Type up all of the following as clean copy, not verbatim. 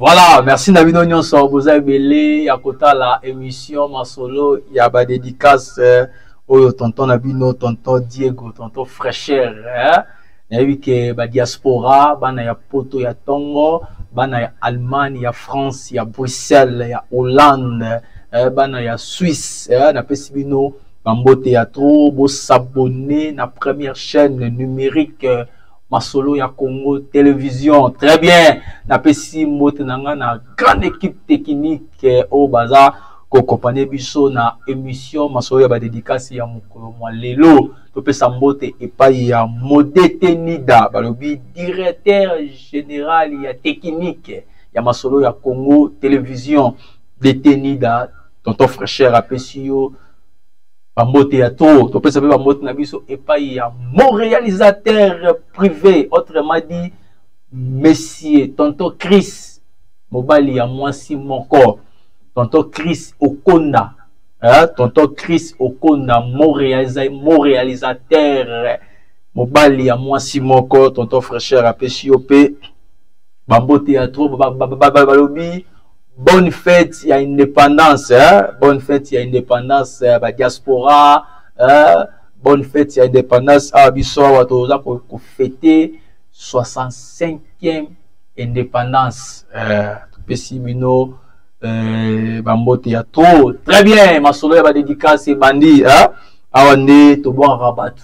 Voilà, merci na bino nyonso boza ebele ya kotala émission masolo ya ba dédicace oyo tonton na bino, tonton Diego, tonton Fraîcheur, hein? Nayebi ke ba diaspora, bana ya poto ya tongo, bana ya Allemagne, ya France, ya Bruxelles, ya Hollande, bana ya Suisse, napesi bino bambote ya trop. Bosabonner na première chaîne numérique Masolo ya Congo Télévision. Très bien, napesi mbote na nga na grande équipe technique oyo baza kokompane biso na émission Masolo ya badédicace ya mokolo mwa lelo. Topesa mbote epai ya Modete Nida, balobi directeur général ya technique ya Masolo ya Congo Télévision. Dete Nida, tonton Fraîcheur apesi yo bambote ya trop. Topesa mpe bambote na biso epai ya mon réalisateur privé, autrement dit monsieur tonton Chris, mobali ya mwasi moko, tonton Chris Okonda, hein? Tonton Chris Okonda, mon réalisateur, mobali ya mwasi moko, tonton Fraîcheur apesi yo mpe bambote ya trop. Balobi bonne fête ya indépendance, hein? Bonne fête ya indépendance ba diaspora, hein? Bonne fête ya indépendance. Awa biso awa toza kofete 65e indépendance. Topesi bino bambote ya trop. Très bien, masolo ya badédicace ebandi, hein? Awa nde tobwakaka bato.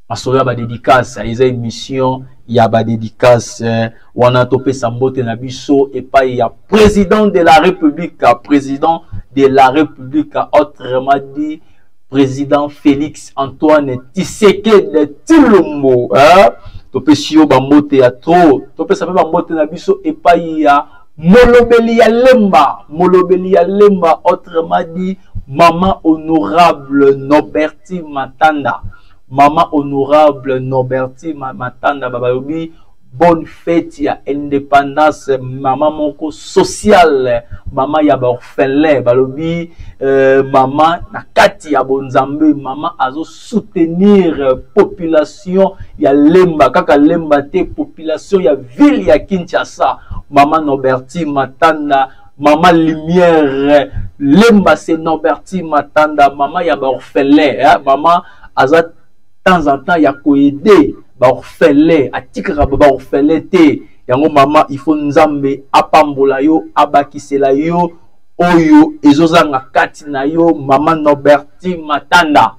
Masolo ya badédicace eza émission ya badédicace wana. Topesa mbote na biso epai ya président de la République, président de la République, autrement dit président Félix Antoine Tshisekedi Tshilombo, hein? Topesi yo bambote ya trop. Topesa mpe bambote na biso epai ya molobeli ya Lemba, molobeli ya Lemba, autrement dit mama honorable Noberti Matanda, mama honorable Noberti Matanda. Balobi bonne fête ya indépendance, mama moko sociale, mama ya baorphelin. Balobi mama na kati ya bonzambe, mama azo soutenir population ya Lemba, kaka Lemba te, population ya ville ya Kinshasa. Mama Noberti Matanda, mama lumière Lemba, c'est Noberti Matanda, mama ya baorphelin, hein? Mama aza temps en temps ya koaider baorphelin, atikaka baorphelin te. Yango mama, il faut Nzambe apambola yo, abakisela yo oyo ezozanga kati na yo. Mama Noberti Matanda,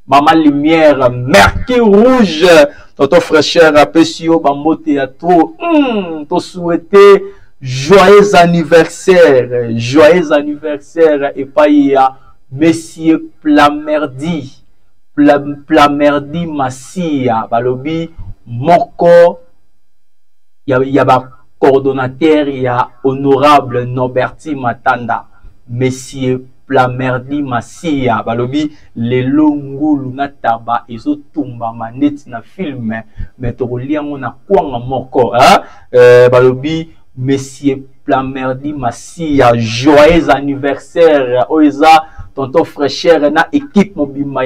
mama lumière Mercure Rouge, tonton Fraîcheur apesi yo bambote ya trop. Tosouhaite joyeux anniversaire, joyeux anniversaire epai ya monsieur Plamerdi, Plamerdi Masia, balobi moko ya bacoordonnateur ya honorable Noberti Matanda. Monsieur Plamerdi Masia, balobi lelo ngulu na taba ezotumbama neti na film, mais tokolia yango na kwanga moko, hein? Balobi monsieur Plamerdi Masia, joyeux anniversaire. Oyo eza tonton Fraîcheur na équipe mobimba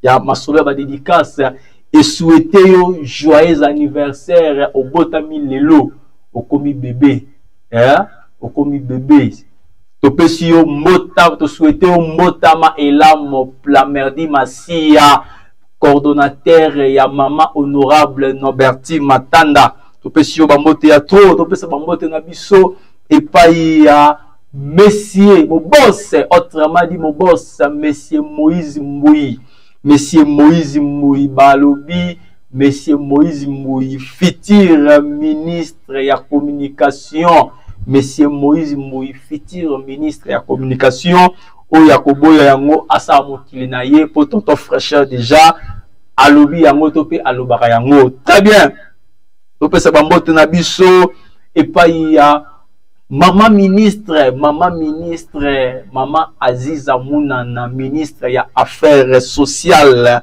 ya masolo ya badédicace esouhaite yo joyeux anniversaire. Obotami lelo, okomi bébé, hein? Okomi bébé, topesi yo mbota, tosouhaite yo mbotama elamu. Plamerdi Masia, coordonnateur ya mama honorable Noberti Matanda, topesi yo bambote ya trop. Topesa bambote na biso epai ya monsieur moboss, autrement dit moboss monsieur Moïse Mbui, monsieur Moïse Mbui. Balobi monsieur Moïse Mbui, futur ministre ya communication, monsieur Moïse Mbui, futur ministre ya communication, oyo ya koboya yango asala mokili na ye, po tonton Fraîcheur déjà alobi yango to mpe alobaka yango. Très bien, topesa bambote na biso epai ya mama ministre, mama ministre, mama Aziza Munana, ministre ya affaires sociales.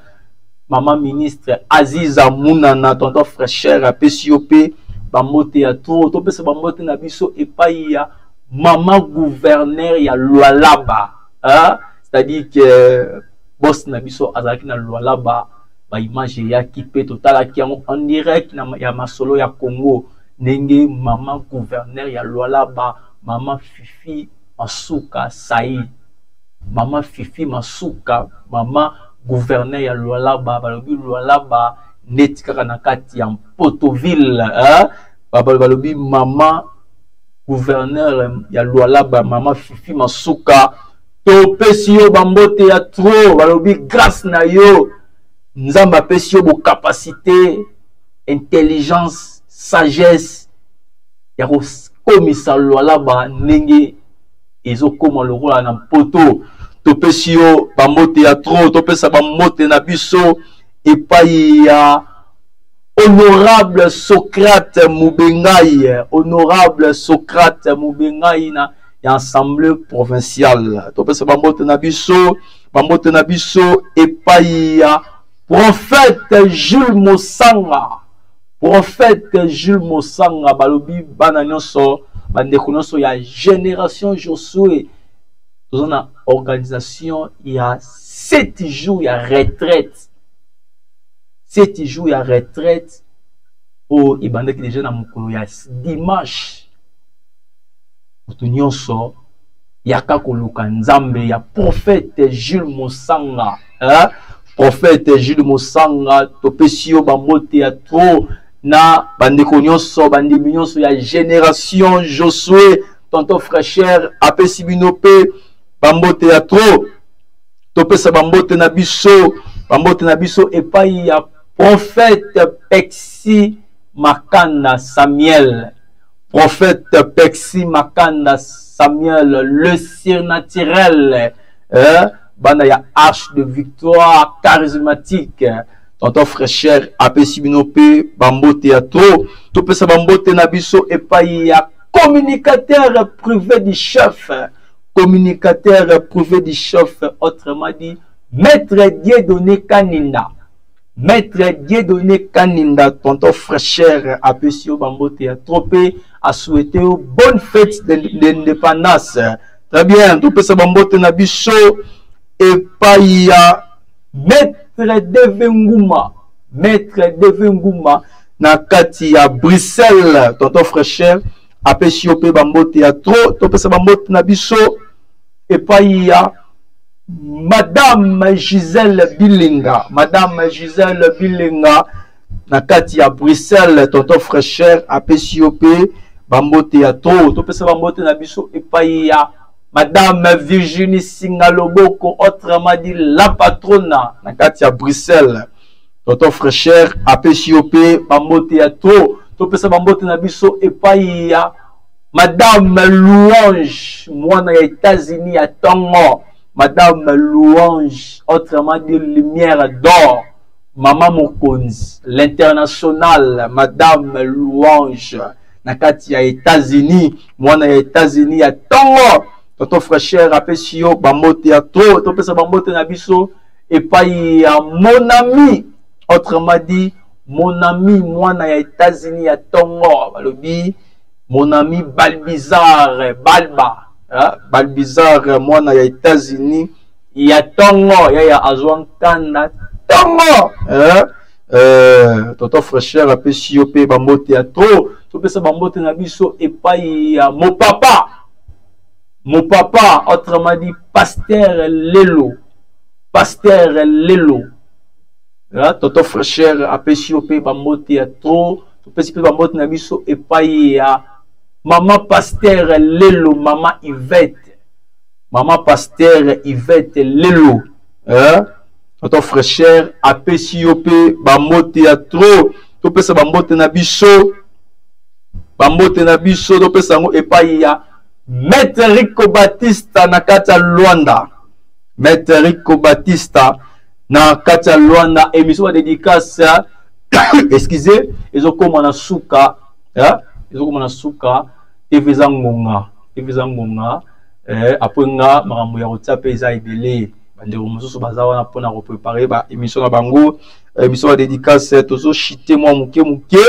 Mama ministre Aziza Munana, tonton Fraîcheur apesi yo mpe bambote ya trop. Topesa bambote na biso epai ya mama gouverneur ya Lualaba, hein? C'est-à-dire que boss na biso azalaki na Lualaba, baimage eyaki mpe totalaki yango en direct na ya masolo ya Congo. Ndenge mama gouverneur ya Lualaba, mama Fifi Masuka Saïd, mama Fifi Masuka, mama gouverneur ya Lualaba, balobi Lualaba neti kaka na kati ya Mpotoville, hein? Balobi mama gouverneur ya Lualaba, mama Fifi Masuka, topesi yo bambote ya trop, balobi grâce na yo Nzambe apesi yo bocapacité, intelligence, sagesse ya kokomisa Lualaba ndenge ezokoma lokola na Mpoto. Topesi yo bambote ya trop, topesa bambote na biso epai ya honorable Socrate Mubengai, honorable Socrate Mubengai na ya assemblée provinciale. Topesa bambote na biso, bambote na biso epai ya prophète Jules Mosanga, prophète Jules Mosanga, balobi bana nyonso, bandeko nyonso ya génération Josué, toza na organisation ya 7 jours ya retraite, 7 jours ya retraite oyo ebandaki deja na mokolo ya dimanche. Moto nyonso yaka koluka Nzambe ya prophète Jules Mosanga, hein? Prophète Jules Mosanga, topesi yo bambote ya trop na bandeko nyonso, bandimi nyonso ya génération Josué. Tonton Fraîcheur apesi bino pe bambote ya trop. Topesa bambote na biso, bambote na biso epai ya prophète Pexi Makanda Samuel, prophète Pexi Makanda Samuel, le surnaturel, hein? Bana ya Arche de Victoire charismatique. Tonton Fraîcheur apesi bino pe bambote ya trop. Topesa bambote na biso epai ya communicateur privé du chef, communicateur privé du chef, autrement dit Maître Dieudonné Kaninda, Maître Dieudonné Kaninda. Tonton Fraîcheur apesi yo bambote ya trop pe a souhaité yo bonne fête d'indépendance. Très bien, topesa bambote na biso epai ya Maître Deve Nguma, Maître Deve Nguma na kati ya Bruxelles. Tonton Fraîcheur apesi yo pe bambote ya trop. Topesa bambote na biso epai ya Madame Gisèle Bilenga, Madame Gisèle Bilenga na kati ya Bruxelles. Tonton Fraîcheur apesi yo pe bambote ya trop. Topesa bambote na biso epai ya Madame Virginie Singaloboko, autrement dit la patrona na kati ya Bruxelles. Tonton Fraîcheur apesi yo pe bambote ya trop. Topesa bambote na biso epai ya Madame Louange, mwana ya États-Unis ya tongo. Madame Louange, autrement dit lumière d'or, Mama Mokonzi, l'international, Madame Louange na kati ya États-Unis, mwana ya États-Unis ya tongo. Tonton Fraîcheur apesi yo bambote ya trop. Topesa bambote na biso epai ya mon ami, autrement dit mon ami, mwana ya États-Unis ya tongo, balobi mon ami Balbizar Balba, hein? Balbizar mwana ya États-Unis ya tongo, yaya azwa nkanda tongo, hein? Tonton Fraîcheur apesi yo pe bambote ya trop. Topesa bambote na biso epai ya mon papa, mon papa, autrement dit Pasteur Lelo, Pasteur Lelo, hein? Tonton Fraîcheur apesi yo pe bambote ya trop. Topesi pe bambote na biso epai ya mama Pasteur Lelo, mama Yvette, mama Pasteur Yvette Lelo, hein? Tonton Fraîcheur apesi yo pe bambote ya trop. Topesa bambote na biso, bambote na biso topesa yango epai ya Maître Rico Batista na kati ya Luanda, Maître Rico Batista na kati ya Luanda. Émission ba dédicace, excusez, ezokoma na suka, hein? Ezokoma na suka. TV eza ngonga, TV eza ngonga. Après nga makambo ya kotia pe eza ebele. Bandeko mosusu baza wana mpona koprépare ba émission na bango, émission ya dédicace tozo chite mwa moke moke.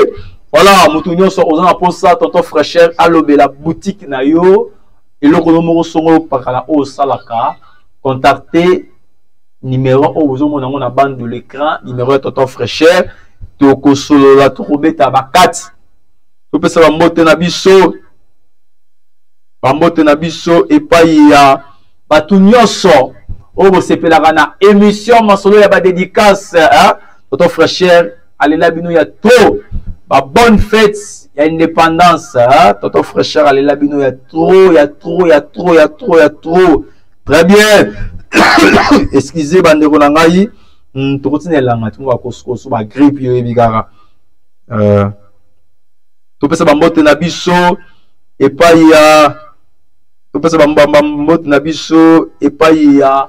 Voilà, moto nyonso oza na posa Tonton Fraîcheur alobela boutique na yo, eloko no moko songo opakala oyo osalaka, contacter numéro oyo bozomona yango na bande de l'écran, numéro ya Tonton Fraîcheur. Tokosolola, tokobeta bakati. Topesa bambote na biso, bambote na biso epai ya bato nyonso oyo bosepelaka na émission Masolo ya Badédicace, hein? Toto Fraîcheur alela bino ya trop. Ba bonne fête ya indépendance, hein? Toto Fraîcheur alela bino ya trop, ya trop, ya trop, ya trop, ya trop. Très bien. Excusez bandeko na ngai, tokotina elanga ti mo bakosukosu bagrippe, yo oyebi kaka. Topesa bambote na biso epai ya, topesa bambote na biso epai ya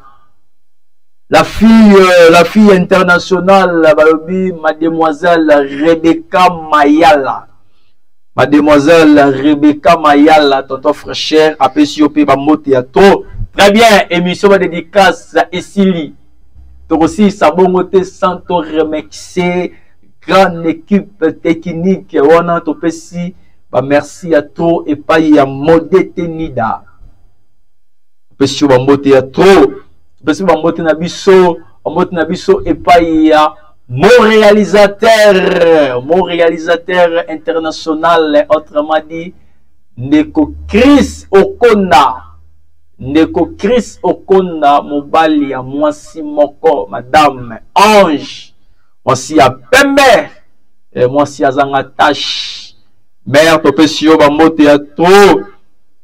la fille internationale, balobi mademoiselle Rebecca Mayala. Mademoiselle Rebecca Mayala, tonton Fraîcheur apesi yo mpe bambote ya trop. Très bien, émission badédicace esili. Tokosilisa bongo te sans to remercier grande équipe technique wana. Topesi bamerci ya trop epai ya Modete Nida, topesi yo bambote ya trop. Topesi bambote na biso, bambote na biso epai ya mon réalisateur, mon réalisateur international, autrement dit ndeko Chris Okonda. Ndeko Chris Okonda, mobali ya mwasi moko, madame Ange, mwasi ya pembe, mwasi azanga tache mare. Topesi yo bambote ya trop.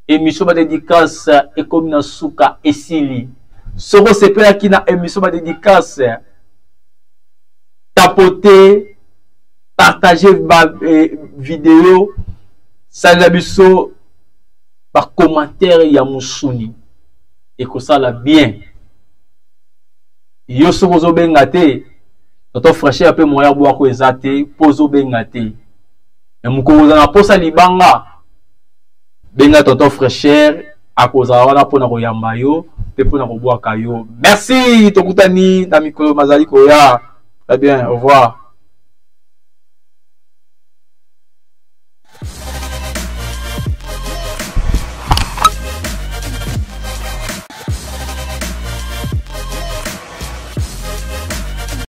Émission badédicace ekomi na suka, esili. Soki osepelaki na émission badédicace, tapote, partage ba vidéo, salela biso bacommentaire ya mosuni, ekosala bien. Yo soki ozobenga te, tonton Fraîcheur mpe moya bwako eza te mpo ozobenga te. Me mokolo ozala na posa libanga, benga tonton Fraîcheur, akozala wana mpona koyamba yo mpe mpona kobwaka yo. Merci, tokutani na mikolo mazali koya. Très bien, au revoir.